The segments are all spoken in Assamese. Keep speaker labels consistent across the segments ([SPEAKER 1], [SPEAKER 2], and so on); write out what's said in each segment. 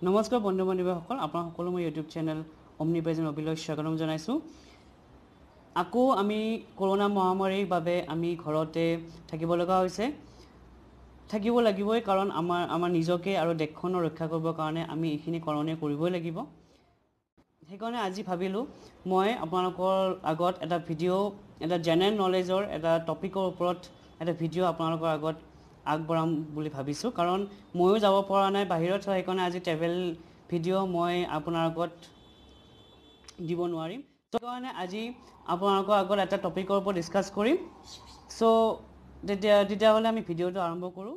[SPEAKER 1] নমস্কাৰ বন্ধু বান্ধৱীসকল, আপোনালোক সকলো মোৰ ইউটিউব চেনেল অমনি প্ৰেজেণ্ট অভিলৈ স্বাগতম জনাইছোঁ। আকৌ আমি কৰোণা মহামাৰীৰ বাবে আমি ঘৰতে থাকিব লগা হৈছে, থাকিব লাগিবই, কাৰণ আমাৰ নিজকে আৰু দেশখনৰ ৰক্ষা কৰিবৰ কাৰণে আমি এইখিনি কৰণীয় কৰিবই লাগিব। সেইকাৰণে আজি ভাবিলোঁ মই আপোনালোকৰ আগত এটা ভিডিঅ', এটা জেনেৰেল নলেজৰ এটা টপিকৰ ওপৰত এটা ভিডিঅ' আপোনালোকৰ আগত আগবঢ়াম বুলি ভাবিছোঁ, কাৰণ ময়ো যাব পৰা নাই বাহিৰত, সেইকাৰণে আজি ট্ৰেভেল ভিডিঅ' মই আপোনাৰ আগত দিব নোৱাৰিম। সেইকাৰণে আজি আপোনালোকৰ আগত এটা টপিকৰ ওপৰত ডিছকাছ কৰিম। তেতিয়াহ'লে আমি ভিডিঅ'টো আৰম্ভ কৰোঁ।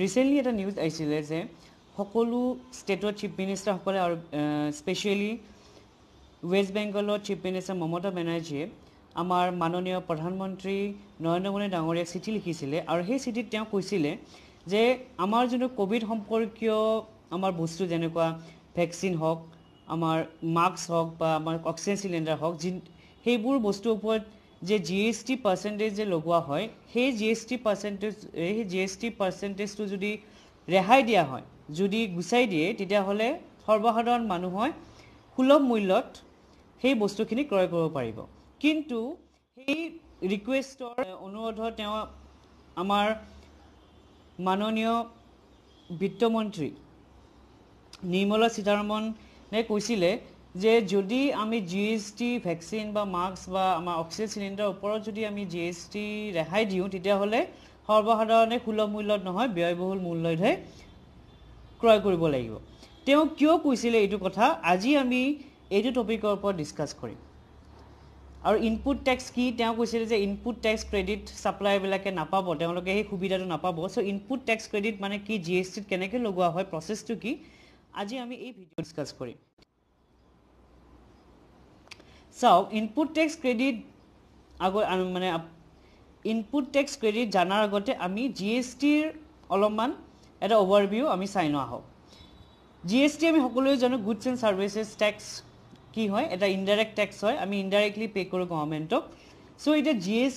[SPEAKER 1] ৰিচেণ্টলি এটা নিউজ আহিছিলে যে সকলো ষ্টেটৰ চিফ মিনিষ্টাৰসকলে আৰু স্পেচিয়েলি ৱেষ্ট বেংগলৰ চিফ মিনিষ্টাৰ মমতা বেনাৰ্জীয়ে আমাৰ মাননীয় প্ৰধানমন্ত্ৰী নৰেন্দ্ৰ মোদী ডাঙৰীয়াক চিঠি লিখিছিলে, আৰু সেই চিঠিত তেওঁ কৈছিলে যে আমাৰ যোনটো ক'ভিড সম্পৰ্কীয় আমাৰ বস্তু যেনেকুৱা ভেকচিন হওক, আমাৰ মাস্ক হওক বা আমাৰ অক্সিজেন চিলিণ্ডাৰ হওক, সেইবোৰ বস্তুৰ ওপৰত যে জি এছ টি পাৰ্চেণ্টেজ যে লগোৱা হয়, সেই জি এছ টি পাৰ্চেণ্টেজ, সেই জি এছ টি পাৰ্চেণ্টেজটো যদি ৰেহাই দিয়া হয়, যদি গুচাই দিয়ে, তেতিয়াহ'লে সৰ্বসাধাৰণ মানুহে সুলভ মূল্যত সেই বস্তুখিনি ক্ৰয় কৰিব পাৰিব। কিন্তু সেই ৰিকুৱেষ্টৰ অনুৰোধত তেওঁ আমাৰ মাননীয় বিত্তমন্ত্ৰী নিৰ্মলা সীতাৰমণে কৈছিলে যে যদি আমি জি এছ টি ভেকচিন বা মাস্ক বা আমাৰ অক্সিজেন চিলিণ্ডাৰৰ ওপৰত যদি আমি জি এছ টি ৰেহাই দিওঁ, তেতিয়াহ'লে সৰ্বসাধাৰণে সুলভ মূল্যত নহয়, ব্যয়বহুল মূল্যতহে ক্ৰয় কৰিব লাগিব। তেওঁ কিয় কৈছিলে এইটো কথা, আজি আমি এইটো টপিকৰ ওপৰত ডিছকাছ কৰিম। আৰু ইনপুট টেক্স কি, তেওঁ কৈছিলে যে ইনপুট টেক্স ক্ৰেডিট ছাপ্লাইবিলাকে নাপাব, তেওঁলোকে সেই সুবিধাটো নাপাব। ইনপুট টেক্স ক্ৰেডিট মানে কি, জি এছ টিত কেনেকৈ লগোৱা হয়, প্ৰচেছটো কি, আজি আমি এই ভিডিঅ' ডিছকাছ কৰিম। চাওক, ইনপুট টেক্স ক্ৰেডিট আগত মানে ইনপুট টেক্স ক্ৰেডিট জনাৰ আগতে আমি জি এছ টিৰ অলপমান এটা অভাৰভিউ আমি চাই লোৱা হওক। জি এছ টি আমি সকলোৱে জানো, গুডছ এণ্ড ছাৰ্ভিচেছ টেক্স কি হয়, এটা ইনডাইৰেক্ট টেক্স হয়, আমি ইনডাইৰেক্টলি পে' কৰোঁ গভৰ্ণমেণ্টক। এতিয়া জি এছ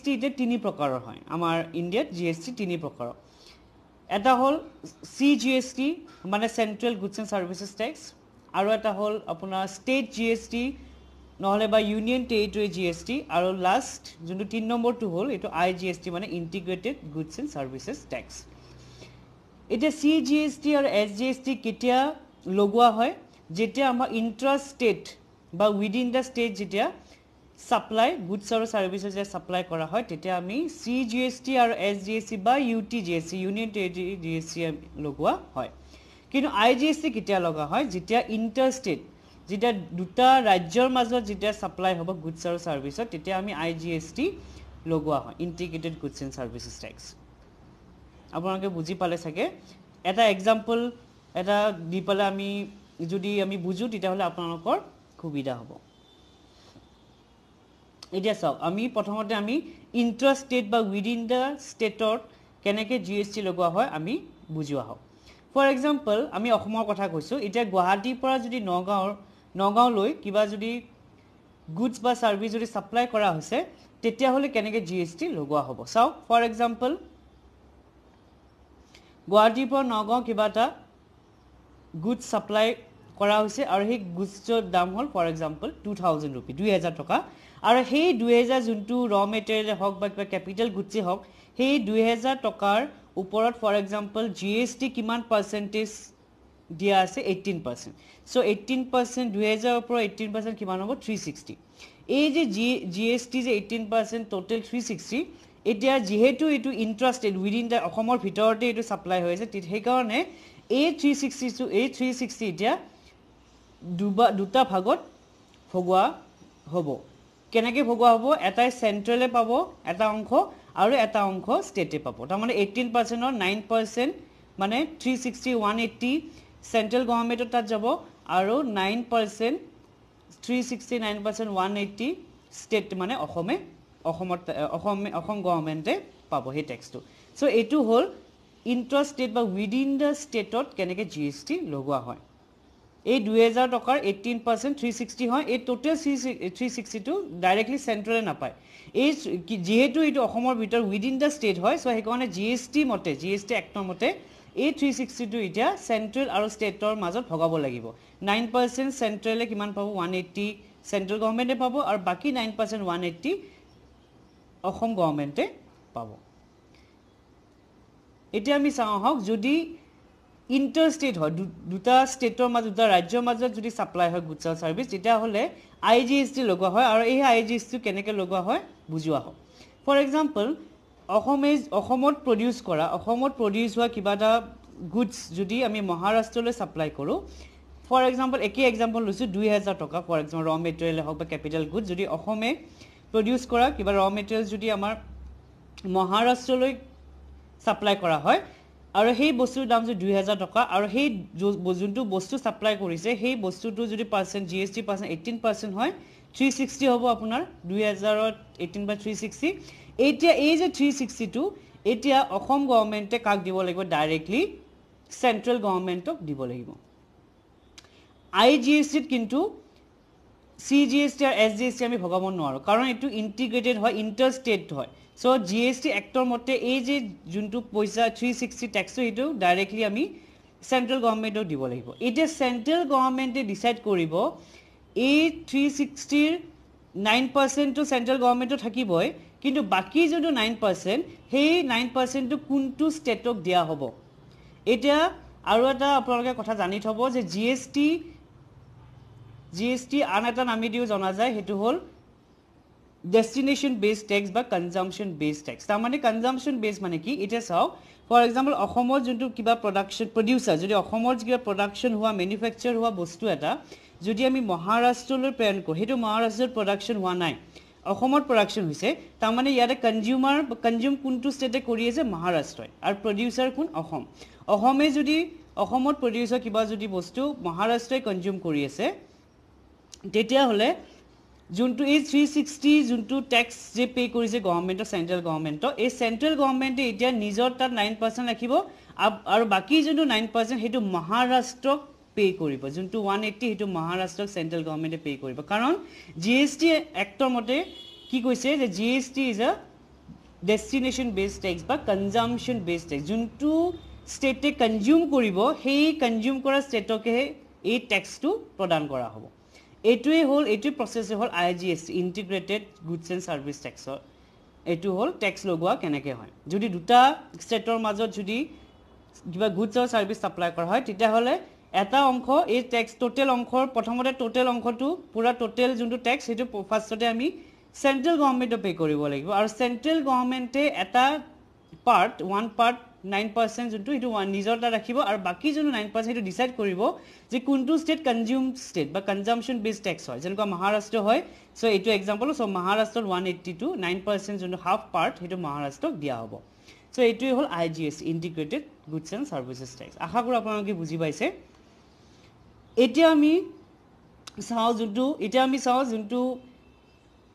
[SPEAKER 1] টি এতিয়া তিনি প্ৰকাৰৰ হয় আমাৰ ইণ্ডিয়াত। জি এছ টি তিনি প্ৰকাৰৰ, এটা হ'ল চি জি এছ টি মানে central goods and services tax, আৰু এটা হ'ল আপোনাৰ ষ্টেট জি এছ টি নহ'লে বা union territory G S T, আৰু লাষ্ট যোনটো তিনি নম্বৰটো হ'ল এইটো I G S T মানে integrated goods and services tax. এতিয়া চি জি এছ টি আৰু এছ জি এছ টি কেতিয়া লগোৱা হয়, যেতিয়া আমাৰ ইণ্ট্ৰা ষ্টেট বা উইদিন the state যেতিয়া ছাপ্লাই গুডছ আৰু ছাৰ্ভিচেছ যেতিয়া ছাপ্লাই কৰা হয়, তেতিয়া আমি চি জি এছ টি আৰু এছ জি এছ টি বা U T G S T, union territory G S T লগোৱা হয়। কিন্তু I G S T কেতিয়া লগা হয়, যেতিয়া ইণ্টাৰ ষ্টেট, যেতিয়া দুটা ৰাজ্যৰ মাজত যেতিয়া ছাপ্লাই হ'ব গুডছ আৰু ছাৰ্ভিচত, তেতিয়া আমি I G S T লগোৱা হয়, integrated goods and services tax. আপোনালোকে বুজি পালে চাগে। এটা এক্সাম্পল এটা দি পেলাই আমি যদি আমি বুজোঁ তেতিয়াহ'লে আপোনালোকৰ সুবিধা হ'ব। এতিয়া চাওক, আমি প্ৰথমতে আমি ইণ্ট্ৰা ষ্টেট বা উইদিন the ষ্টেটত কেনেকৈ জি এছ টি লগোৱা হয় আমি বুজোৱা হওক। ফৰ এক্সাম্পল আমি অসমৰ কথা কৈছোঁ, এতিয়া গুৱাহাটীৰ পৰা যদি নগাঁৱলৈ কিবা যদি গুডছ বা ছাৰ্ভিচ যদি ছাপ্লাই কৰা হৈছে, তেতিয়াহ'লে কেনেকৈ জি এছ টি লগোৱা হ'ব। চাওক, ফৰ এক্সাম্পল গুৱাহাটীৰ পৰা নগাঁও কিবা এটা গুডছ ছাপ্লাই কৰা হৈছে আৰু সেই গুডছৰ দাম হ'ল ফৰ এক্সাম্পল 2000 ৰুপি, 2000 টকা। আৰু সেই 2000 যোনটো ৰ মেটেৰিয়েল হওক বা কিবা কেপিটেল গুডছেই হওক, সেই 2000 টকাৰ ওপৰত for example G S T কিমান পাৰ্চেণ্টেজ দিয়া আছে, 18%। 18%, 2000ৰ ওপৰত 18% কিমান হ'ব, 360। এই যে জি এছ টি যে 18% টোটেল 360, এতিয়া যিহেতু এইটো ইণ্ট্ৰাষ্টেড উইদিন the অসমৰ ভিতৰতে এইটো ছাপ্লাই হৈ আছে, সেইকাৰণে এই থ্ৰী ছিক্সটি এতিয়া দুটা ভাগত ভগোৱা হ'ব। কেনেকৈ ভগোৱা হ'ব, এটাই চেণ্ট্ৰেলে পাব এটা অংশ আৰু এটা অংশ ষ্টেটে পাব। তাৰমানে 18%ৰ 9% মানে 360 180 চেণ্ট্ৰেল গভৰ্ণমেণ্টৰ তাত যাব, আৰু 9% 360 9% 180 ষ্টেট মানে অসম গভৰ্ণমেণ্টে পাব সেই টেক্সটো। এইটো হ'ল ইণ্ট্ৰা ষ্টেট বা উইদিন the ষ্টেটত কেনেকৈ জি এছ টি লগোৱা হয়। এই 2000 টকাৰ 18% 360 হয়। এই টোটেল 360টো ডাইৰেক্টলি চেণ্ট্ৰেলে নাপায়। এই যিহেতু এইটো অসমৰ ভিতৰত উইদিন the state হয়, চ' সেইকাৰণে জি এছ টি মতে, জি এছ টি এক্টৰ মতে এই 360টো এতিয়া চেণ্ট্ৰেল আৰু ষ্টেটৰ মাজত ভগাব লাগিব। 9% চেণ্ট্ৰেলে কিমান পাব? 180 চেণ্ট্ৰেল গভৰ্ণমেণ্টে পাব আৰু বাকী 9% 180 অসম গভৰ্ণমেণ্টে পাব। এতিয়া আমি চাওঁ আহক, যদি ইণ্টাৰ ষ্টেট হয়, দুটা ষ্টেটৰ মাজত, দুটা ৰাজ্যৰ মাজত যদি ছাপ্লাই হয় গুডছ আৰু ছাৰ্ভিচ, তেতিয়াহ'লে I G S T লগোৱা হয়। আৰু এই I G S T কেনেকৈ লগোৱা হয় বুজোৱা হওক। ফৰ এক্সাম্পল, অসমে অসমত প্ৰডিউচ কৰা, অসমত প্ৰডিউচ হোৱা কিবা এটা গুডছ যদি আমি মহাৰাষ্ট্ৰলৈ ছাপ্লাই কৰোঁ, ফৰ এক্সাম্পল একেই এক্সাম্পল লৈছোঁ, 2000 টকা, ফৰ এক্সাম্পল ৰ মেটেৰিয়েল হওক বা কেপিটেল গুডছ, যদি অসমে প্ৰডিউচ কৰা কিবা ৰ মেটেৰিয়েল যদি আমাৰ মহাৰাষ্ট্ৰলৈ ছাপ্লাই কৰা হয় আৰু সেই বস্তুৰ দাম যদি 2000 টকা আৰু সেই যোনটো বস্তু ছাপ্লাই কৰিছে সেই বস্তুটো যদি পাৰ্চেণ্ট GST percent 18% হয়, 360 হ'ব আপোনাৰ 2000ত 18 বাই 360। এতিয়া এই যে 360টো এতিয়া অসম গভৰ্ণমেণ্টে কাক দিব লাগিব? ডাইৰেক্টলি চেণ্ট্ৰেল গভৰ্ণমেণ্টক দিব লাগিব। I G S টিত কিন্তু চি জি এছ টি আৰু এছ জি এছ টি আমি ভগাব নোৱাৰোঁ, কাৰণ এইটো ইণ্টিগ্ৰেটেড হয়, ইণ্টাৰ ষ্টেট হয়। চ' জি এছ টি এক্টৰ মতে এই যে যোনটো পইচা 360 টেক্সটো, সেইটো ডাইৰেক্টলি আমি চেণ্ট্ৰেল গভৰ্ণমেণ্টক দিব লাগিব। এতিয়া চেণ্ট্ৰেল গভৰ্ণমেণ্টে ডিচাইড কৰিব এই 360ৰ 9%টো চেণ্ট্ৰেল গভৰ্ণমেণ্টৰ থাকিবই, কিন্তু বাকী যোনটো 9%, সেই 9%টো কোনটো ষ্টেটক দিয়া হ'ব। এতিয়া আৰু এটা আপোনালোকে কথা জানি থ'ব যে জি এছ টি আন এটা নামেদিও জনা যায়, সেইটো হ'ল ডেষ্টিনেশ্যন বেছ টেক্স বা কনজামশ্যন বেছ টেক্স। তাৰমানে কনজামশ্যন বেছ মানে কি? এতিয়া চাওক, ফৰ এক্সাম্পল অসমত যোনটো কিবা প্ৰডাকশ্যন প্ৰডিউচাৰ, যদি অসমত কিবা প্ৰডাকশ্যন হোৱা, মেনুফেকচাৰ হোৱা বস্তু এটা যদি আমি মহাৰাষ্ট্ৰলৈ প্ৰেৰণ কৰোঁ, সেইটো মহাৰাষ্ট্ৰত প্ৰডাকশ্যন হোৱা নাই, অসমত প্ৰডাকশ্যন হৈছে। তাৰমানে ইয়াতে কনজিউমাৰ, কনজিউম কোনটো ষ্টেটে কৰি আছে? মহাৰাষ্ট্ৰই। আৰু প্ৰডিউচাৰ কোন? অসম। অসমে যদি, অসমত প্ৰডিউচ হোৱা কিবা যদি বস্তু মহাৰাষ্ট্ৰই কনজিউম কৰি আছে, তেতিয়াহ'লে যোনটো এই 360 যোনটো টেক্স যে পে' কৰিছে গভৰ্ণমেণ্টৰ, চেণ্ট্ৰেল গভৰ্ণমেণ্টৰ, এই চেণ্ট্ৰেল গভৰ্ণমেণ্টে এতিয়া নিজৰ তাত 9% ৰাখিব আৰু বাকী যোনটো 9% সেইটো মহাৰাষ্ট্ৰক পে' কৰিব। যোনটো 180 সেইটো মহাৰাষ্ট্ৰক চেণ্ট্ৰেল গভৰ্ণমেণ্টে পে' কৰিব। কাৰণ জি এছ টি এক্টৰ মতে কি কৈছে যে GST is a destination based tax বা কনজামশ্যন বেছ টেক্স। যোনটো ষ্টেটে কনজিউম কৰিব, সেই কনজিউম কৰা ষ্টেটকেহে এই টেক্সটো প্ৰদান কৰা হ'ব। এইটোৱেই হ'ল, এইটোৱে প্ৰচেছেই হ'ল IGST, Integrated Goods and Service টেক্সৰ। এইটো হ'ল টেক্স লগোৱা কেনেকৈ হয়। যদি দুটা ষ্টেটৰ মাজত যদি কিবা গুডছ আৰু ছাৰ্ভিচ ছাপ্লাই কৰা হয়, তেতিয়াহ'লে এটা অংশ এই টেক্স টোটেল অংশৰ, প্ৰথমতে টোটেল অংশটো, পূৰা টোটেল যোনটো টেক্স, সেইটো ফাৰ্ষ্টতে আমি চেণ্ট্ৰেল গভৰ্ণমেণ্টে পে' কৰিব লাগিব আৰু চেণ্ট্ৰেল গভৰ্ণমেণ্টে এটা পাৰ্ট, ওৱান পাৰ্ট, 9% যোনটো, সেইটো নিজৰ তাত ৰাখিব আৰু বাকী যোনটো 9% সেইটো ডিচাইড কৰিব যে কোনটো ষ্টেট কনজিউম ষ্টেট বা কনজামশ্যন বেছ টেক্স হয়, যেনেকুৱা মহাৰাষ্ট্ৰ হয়। চ' এইটো এক্সাম্পল। চ' মহাৰাষ্ট্ৰত 180টো 9% যোনটো হাফ পাৰ্ট, সেইটো মহাৰাষ্ট্ৰক দিয়া হ'ব। চ' এইটোৱে হ'ল IGS, Integrated Goods and Services Tax। আশা কৰোঁ আপোনালোকে বুজি পাইছে। এতিয়া আমি চাওঁ যোনটো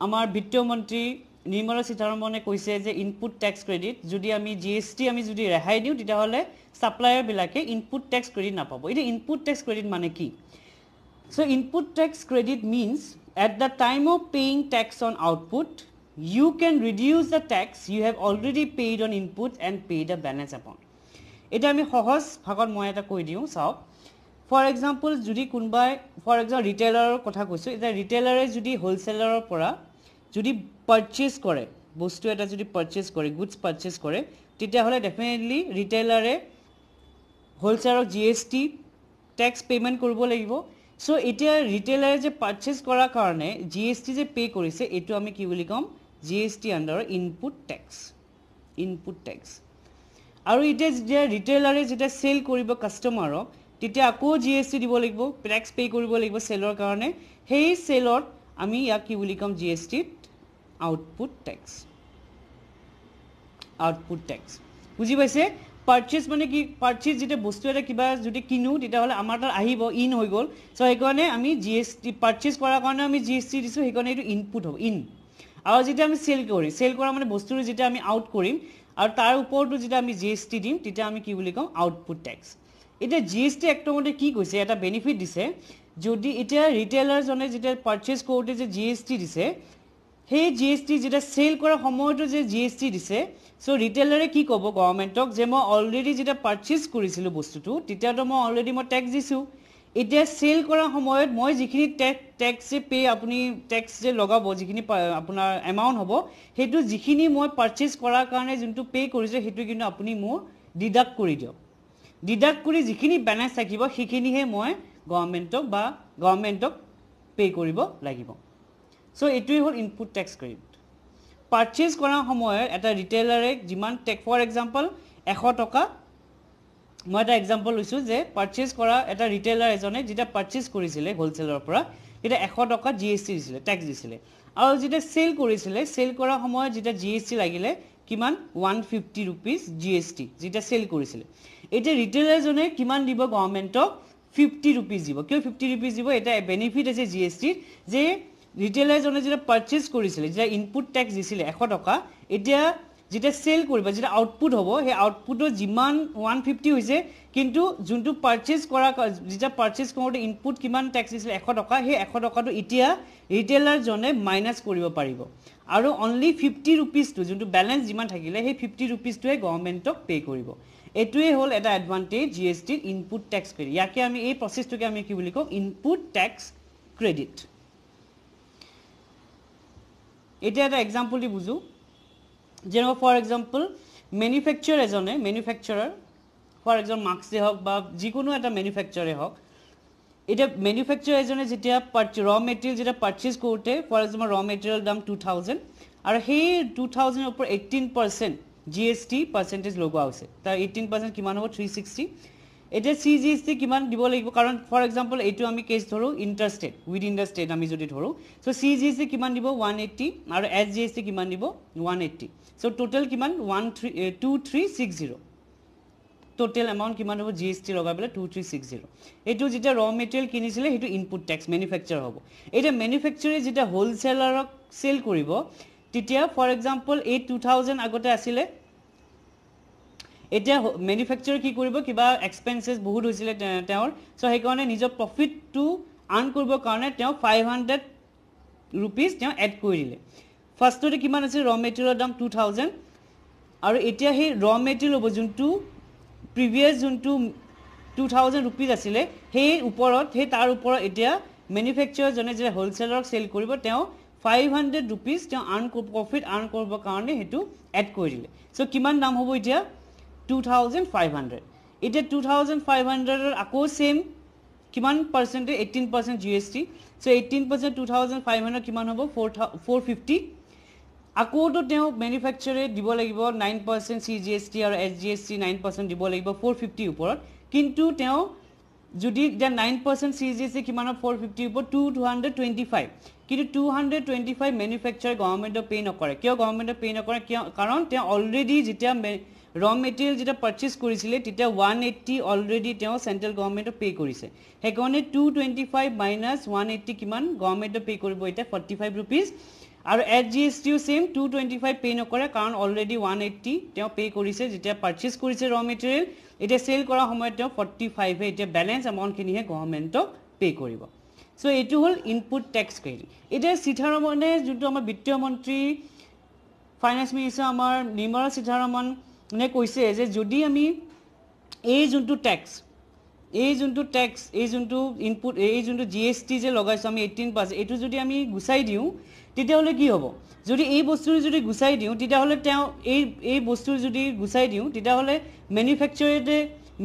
[SPEAKER 1] আমাৰ বিত্তমন্ত্ৰী নিৰ্মলা সীতাৰমণে কৈছে যে ইনপুট টেক্স ক্ৰেডিট যদি আমি জি এছ টি আমি যদি ৰেহাই দিওঁ, তেতিয়াহ'লে ছাপ্লায়াৰবিলাকে ইনপুট টেক্স ক্ৰেডিট নাপাব। এতিয়া ইনপুট টেক্স ক্ৰেডিট মানে কি? So input tax credit means at the time of paying tax on output, you can reduce the tax you have already paid on input and pay the balance amount. এতিয়া আমি সহজ ভাগত মই এটা কৈ দিওঁ, চাওক। ফৰ এক্সাম্পল, যদি কোনোবাই, ফৰ এক্সাম্পল ৰিটেইলাৰৰ কথা কৈছোঁ, এতিয়া ৰিটেইলাৰে যদি হ'লচেলাৰৰ পৰা যদি পাৰচেছ কৰে, বস্তু এটা যদি পাৰচেছ কৰে, গুডছ পাৰচেছ কৰে, তেতিয়াহ'লে ডেফিনেটলি ৰিটেইলাৰে হ'লচেলাৰক G S T tax payment কৰিব লাগিব। চ' এতিয়া ৰিটেইলাৰে যে পাৰচেছ কৰাৰ কাৰণে জি এছ টি যে পে' কৰিছে, এইটো আমি কি বুলি ক'ম? জি এছ টি আণ্ডাৰৰ ইনপুট টেক্স, ইনপুট টেক্স। আৰু এতিয়া যেতিয়া ৰিটেইলাৰে যেতিয়া চেল কৰিব কাষ্টমাৰক, তেতিয়া আকৌ জি এছ টি দিব লাগিব, টেক্স পে' কৰিব লাগিব চেলৰ কাৰণে। সেই চেলত আমি ইয়াক কি বুলি ক'ম? জি এছ টিত আউটপুট টেক্স, আউটপুট টেক্স। বুজি পাইছে? পাৰ্চেছ মানে কি? পাৰ্চেছ যেতিয়া বস্তু এটা কিবা যদি কিনো, তেতিয়াহ'লে আমাৰ তাত আহিব, ইন হৈ গ'ল। চ' সেইকাৰণে আমি জি এছ টি পাৰ্চেছ কৰাৰ কাৰণে আমি জি এছ টি দিছোঁ, সেইকাৰণে এইটো ইনপুট হ'ব, ইন। আৰু যেতিয়া আমি চেল কৰিম, চেল কৰা মানে বস্তুটো যেতিয়া আমি আউট কৰিম আৰু তাৰ ওপৰতো যেতিয়া আমি জি এছ টি দিম, তেতিয়া আমি কি বুলি ক'ম? Output tax. এতিয়া জি এছ টি এক্টৰ মতে কি কৈছে, এটা বেনিফিট দিছে, যদি এতিয়া ৰিটেইলাৰজনে যেতিয়া পাৰ্চেছ কৰোঁতে যে জি এছ টি দিছে, সেই জি এছ টি যেতিয়া চেল কৰাৰ সময়তো যে জি এছ টি দিছে, চ' ৰিটেইলাৰে কি ক'ব গভৰ্ণমেণ্টক যে মই অলৰেডি যেতিয়া পাৰ্চেছ কৰিছিলোঁ বস্তুটো তেতিয়াতো মই অলৰেডি মই টেক্স দিছোঁ, এতিয়া চেল কৰাৰ সময়ত মই যিখিনি টেক্স যে পে' আপুনি টেক্স যে লগাব, যিখিনি আপোনাৰ এমাউণ্ট হ'ব, সেইটো যিখিনি মই পাৰ্চেছ কৰাৰ কাৰণে যোনটো পে' কৰিছোঁ সেইটো কিন্তু আপুনি মোৰ ডিডাক্ট কৰি দিয়ক। ডিডাক্ট কৰি যিখিনি বেলেঞ্চ থাকিব সেইখিনিহে মই গভৰ্ণমেণ্টক বা গভৰ্ণমেণ্টক পে' কৰিব লাগিব। চ' এইটোৱেই হ'ল ইনপুট টেক্স ক্ৰেডিট। পাৰ্চেছ কৰাৰ সময়ত এটা ৰিটেইলাৰে যিমান টেক্স, ফৰ এক্সাম্পল 100 টকা, মই এটা এক্সাম্পল লৈছোঁ যে পাৰ্চেছ কৰা এটা ৰিটেইলাৰ এজনে যেতিয়া পাৰ্চেছ কৰিছিলে হ'লচেলৰ পৰা, তেতিয়া 100 টকা জি এছ টি দিছিলে, টেক্স দিছিলে, আৰু যেতিয়া চেল কৰিছিলে, চেল কৰাৰ সময়ত যেতিয়া জি এছ টি লাগিলে কিমান, 150 ৰুপিজ জি এছ টি যেতিয়া চেল কৰিছিলে। এতিয়া ৰিটেইলাৰজনে কিমান দিব গভৰ্ণমেণ্টক, 50 ৰুপিজ দিব। কিয় 50 ৰুপিজ দিব? এটা বেনিফিট আছে জি এছ টিত যে ৰিটেইলাৰজনে যেতিয়া পাৰ্চেছ কৰিছিলে, যেতিয়া ইনপুট টেক্স দিছিলে 100 টকা, এতিয়া যেতিয়া চেল কৰিব, যেতিয়া আউটপুট হ'ব, সেই আউটপুটৰ যিমান 150 হৈছে, কিন্তু যোনটো পাৰ্চেছ কৰা, যেতিয়া পাৰ্চেছ কৰোঁতে ইনপুট কিমান টেক্স দিছিলে 100 টকা, সেই 100 টকাটো এতিয়া ৰিটেইলাৰজনে মাইনাছ কৰিব পাৰিব আৰু অনলি 50 ৰুপিজটো যোনটো বেলেঞ্চ যিমান থাকিলে সেই 50 ৰুপিজটোৱে গভৰ্ণমেণ্টক পে' কৰিব। এইটোৱেই হ'ল এটা এডভান্টেজ জি এছ টিৰ ইনপুট টেক্স ক্ৰেডিট। ইয়াকে আমি এই প্ৰচেছটোকে আমি কি বুলি কওঁ, ইনপুট টেক্স ক্ৰেডিট। এতিয়া এটা এক্সাম্পল the বুজোঁ। যেনেকুৱা ফৰ এক্সাম্পল মেনুফেকচাৰ এজনে, মেনুফেকচাৰাৰ ফৰ এক্সাম্পল মাস্কে হওক বা যিকোনো এটা মেনুফেকচাৰে হওক, এতিয়া মেনুফেকচাৰ এজনে যেতিয়া ৰ মেটেৰিয়েল যেতিয়া পাৰ্চেছ কৰোঁতে ফৰ এক্সাম্পল ৰ মেটেৰিয়েল দাম 2000 আৰু সেই 2000ৰ ওপৰত 18% জি এছ টি পাৰ্চেণ্টেজ লগোৱা হৈছে, তাৰ 18% কিমান হ'ব, 360। এতিয়া চি জি এছ টি কিমান দিব লাগিব, কাৰণ ফৰ এক্সাম্পল এইটো আমি কেছ ধৰোঁ ইণ্টাৰষ্টেট, উইদিন the state আমি যদি ধৰোঁ, চ' চি জি এছ টি কিমান দিব 180 আৰু এছ জি এছ টি কিমান দিব 180। চ' টোটেল কিমান 2360, টোটেল এমাউণ্ট কিমান হ'ব জি এছ টি লগাই পেলাই 2360। এইটো যেতিয়া ৰ মেটেৰিয়েল কিনিছিলে সেইটো ইনপুট টেক্স মেনুফেকচাৰ হ'ব। এতিয়া মেনুফেকচাৰে যেতিয়া হ'লচেলাৰক চেল কৰিব তেতিয়া ফৰ এক্সাম্পল এই 2000 আগতে আছিলে, এতিয়া মেনুফেকচাৰে কি কৰিব, কিবা এক্সপেঞ্চেছ বহুত হৈছিলে তেওঁৰ, চ' সেইকাৰণে নিজৰ প্ৰফিটটো আৰ্ণ কৰিবৰ কাৰণে তেওঁ 500 ৰুপিজ তেওঁ এড কৰি দিলে। ফাৰ্ষ্টতে কিমান আছিল ৰ মেটেৰিয়েলৰ দাম 2000 আৰু এতিয়া সেই ৰ মেটেৰিয়েল হ'ব যোনটো প্ৰিভিয়াছ যোনটো 2000 ৰুপিজ আছিলে সেই ওপৰত, সেই তাৰ ওপৰত এতিয়া মেনুফেকচাৰজনে যেতিয়া হ'লচেলাৰক চেল কৰিব তেওঁ 500 ৰুপিজ তেওঁ প্ৰফিট আৰ্ণ কৰিবৰ কাৰণে সেইটো এড কৰি দিলে। চ' কিমান দাম হ'ব এতিয়া 2500। এতিয়া 2500 আকৌ ছেম কিমান পাৰ্চেণ্টেজ, 18% জি এছ টি। চ' 18% 2500 কিমান হ'ব, 450। আকৌতো তেওঁ মেনুফেকচাৰে দিব লাগিব 9% চি জি এছ টি আৰু এছ জি এছ টি 9% দিব লাগিব 450 ওপৰত, কিন্তু তেওঁ যদি এতিয়া 9% চি জি এছ টি কিমান হ'ব 450 ওপৰত 225, কিন্তু 225 মেনুফেকচাৰ গভৰ্ণমেণ্টে পে' নকৰে। কিয় গভৰ্ণমেণ্টে পে' নকৰে, কিয়, কাৰণ তেওঁ অলৰেডি যেতিয়া ৰ মেটেৰিয়েল যেতিয়া পাৰ্চেছ কৰিছিলে তেতিয়া 180 অলৰেডি তেওঁ চেণ্ট্ৰেল গভৰ্ণমেণ্টক পে' কৰিছে, সেইকাৰণে 225 মাইনাছ 180 কিমান গভৰ্ণমেণ্টে পে' কৰিব এতিয়া 45 ৰুপিজ। আৰু এছ জি এছ টিও ছেম 225 পে' নকৰে, কাৰণ অলৰেডি 180 তেওঁ পে' কৰিছে যেতিয়া পাৰ্চেছ কৰিছে ৰ মেটেৰিয়েল, এতিয়া চেল কৰাৰ সময়ত তেওঁ 45হে এতিয়া বেলেঞ্চ এমাউণ্টখিনিহে গভৰ্ণমেণ্টক পে' কৰিব। চ' এইটো হ'ল ইনপুট টেক্স ক্ৰেডিট। এতিয়া সীতাৰমণে যোনটো আমাৰ বিত্তীয় মন্ত্ৰী ফাইনেন্স মিনিষ্টাৰ আমাৰ নিৰ্মলা সীতাৰমণে কৈছে যে যদি আমি এই যোনটো টেক্স, এই যোনটো টেক্স, এই যোনটো ইনপুট, এই যোনটো জি এছ টি যে লগাইছোঁ আমি 18%, এইটো যদি আমি গুচাই দিওঁ তেতিয়াহ'লে কি হ'ব, যদি এই বস্তুটো যদি গুচাই দিওঁ তেতিয়াহ'লে তেওঁ এই বস্তু যদি গুচাই দিওঁ তেতিয়াহ'লে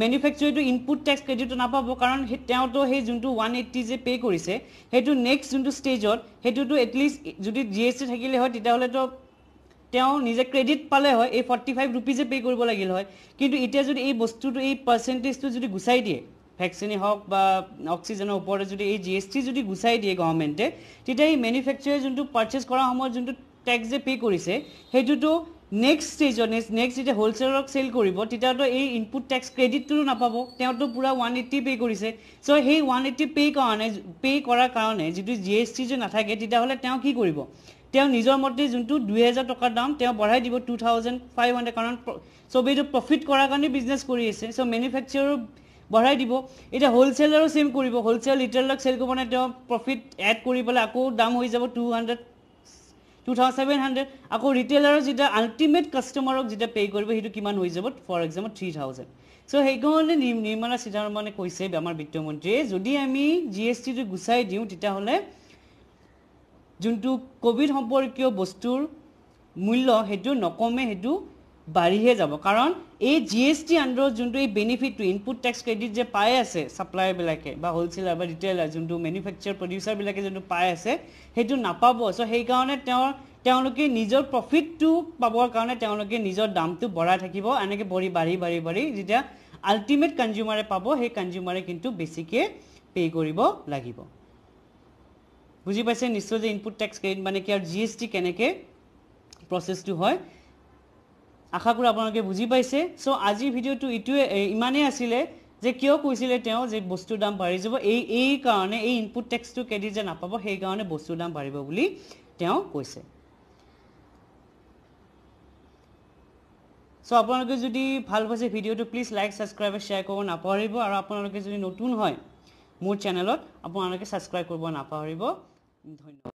[SPEAKER 1] মেনুফেকচাৰেটো ইনপুট টেক্স ক্ৰেডিটটো নাপাব, কাৰণ তেওঁতো সেই যোনটো 180 যে পে' কৰিছে সেইটো নেক্সট যোনটো ষ্টেজত সেইটোতো এটলিষ্ট যদি জি এছ টি থাকিলে হয় তেতিয়াহ'লেতো তেওঁ নিজে ক্ৰেডিট পালে হয়, এই 45 ৰুপিজে পে' কৰিব লাগিল হয়। কিন্তু এতিয়া যদি এই বস্তুটো এই পাৰ্চেণ্টেজটো যদি গুচাই দিয়ে, ভেকচিনেই হওক বা অক্সিজেনৰ ওপৰতে যদি এই জি এছ টি যদি গুচাই দিয়ে গভৰ্ণমেণ্টে, তেতিয়া এই মেনুফেকচাৰে যোনটো পাৰ্চেছ কৰাৰ সময়ত যোনটো টেক্স যে পে' কৰিছে সেইটোতো নেক্সট ষ্টেজত নেক্সট যেতিয়া হ'লচেলক চেল কৰিব তেতিয়াতো এই ইনপুট টেক্স ক্ৰেডিটটোতো নাপাব, তেওঁতো পূৰা 180 পে' কৰিছে। চ' সেই 180 পে' কৰাৰ কাৰণে যিটো জি এছ টি যে নাথাকে তেতিয়াহ'লে তেওঁ কি কৰিব, তেওঁ নিজৰ মতে যোনটো 2000 টকাৰ দাম তেওঁ বঢ়াই দিব 2500, কাৰণ চবেইটো প্ৰফিট কৰাৰ কাৰণে বিজনেছ কৰি আছে। চ' মেনুফেকচাৰৰ বঢ়াই দিব। এতিয়া হ'লচেলাৰো ছেম কৰিব, হ'লচেল ৰিটেইলাৰক চেল কৰিব মানে তেওঁ প্ৰফিট এড কৰি পেলাই আকৌ দাম হৈ যাব 200, 2700। আকৌ ৰিটেইলাৰৰ যেতিয়া আল্টিমেট কাষ্টমাৰক যেতিয়া পে' কৰিব সেইটো কিমান হৈ যাব, ফৰ এক্সাম্পল 3000। চ' সেইকাৰণে নিৰ্মলা সীতাৰমণে কৈছে আমাৰ বিত্তমন্ত্ৰীয়ে, যদি আমি জি এছ টিটো গুচাই দিওঁ তেতিয়াহ'লে যোনটো ক'ভিড সম্পৰ্কীয় বস্তুৰ মূল্য সেইটো নকমে, সেইটো বাঢ়িহে যাব। কাৰণ এই জি এছ টি আণ্ডাৰত যোনটো এই বেনিফিটটো ইনপুট টেক্স ক্ৰেডিট যে পাই আছে ছাপ্লায়াৰবিলাকে বা হ'লচেলাৰ বা ৰিটেইলাৰ যোনটো মেনুফেকচাৰ প্ৰডিউচাৰবিলাকে যোনটো পাই আছে সেইটো নাপাব। চ' সেইকাৰণে তেওঁলোকে নিজৰ প্ৰফিটটো পাবৰ কাৰণে তেওঁলোকে নিজৰ দামটো বঢ়াই থাকিব, এনেকৈ বঢ়ি বাঢ়ি বাঢ়ি বাঢ়ি যেতিয়া আল্টিমেট কনজিউমাৰে পাব সেই কনজিউমাৰে কিন্তু বেছিকৈ পে' কৰিব লাগিব। বুজি পাইছে নিশ্চয় যে ইনপুট টেক্স ক্ৰেডিট মানে কি আৰু জি এছ টি কেনেকৈ প্ৰচেছটো হয়। আশা কৰোঁ আপোনালোকে বুজি পাইছে। চ' আজিৰ ভিডিঅ'টো এইটোৱে ইমানেই আছিলে যে কিয় কৈছিলে তেওঁ যে বস্তুৰ দাম বাঢ়ি যাব, এই কাৰণে এই ইনপুট টেক্সটো ক্ৰেডিট যে নাপাব সেইকাৰণে বস্তুৰ দাম বাঢ়িব বুলি তেওঁ কৈছে। চ' আপোনালোকে যদি ভাল পাইছে ভিডিঅ'টো প্লিজ লাইক ছাবস্ক্ৰাইব শ্বেয়াৰ কৰিব নাপাহৰিব, আৰু আপোনালোকে যদি নতুন হয় মোৰ চেনেলত আপোনালোকে ছাবস্ক্ৰাইব কৰিব নাপাহৰিব। ধন্যবাদ।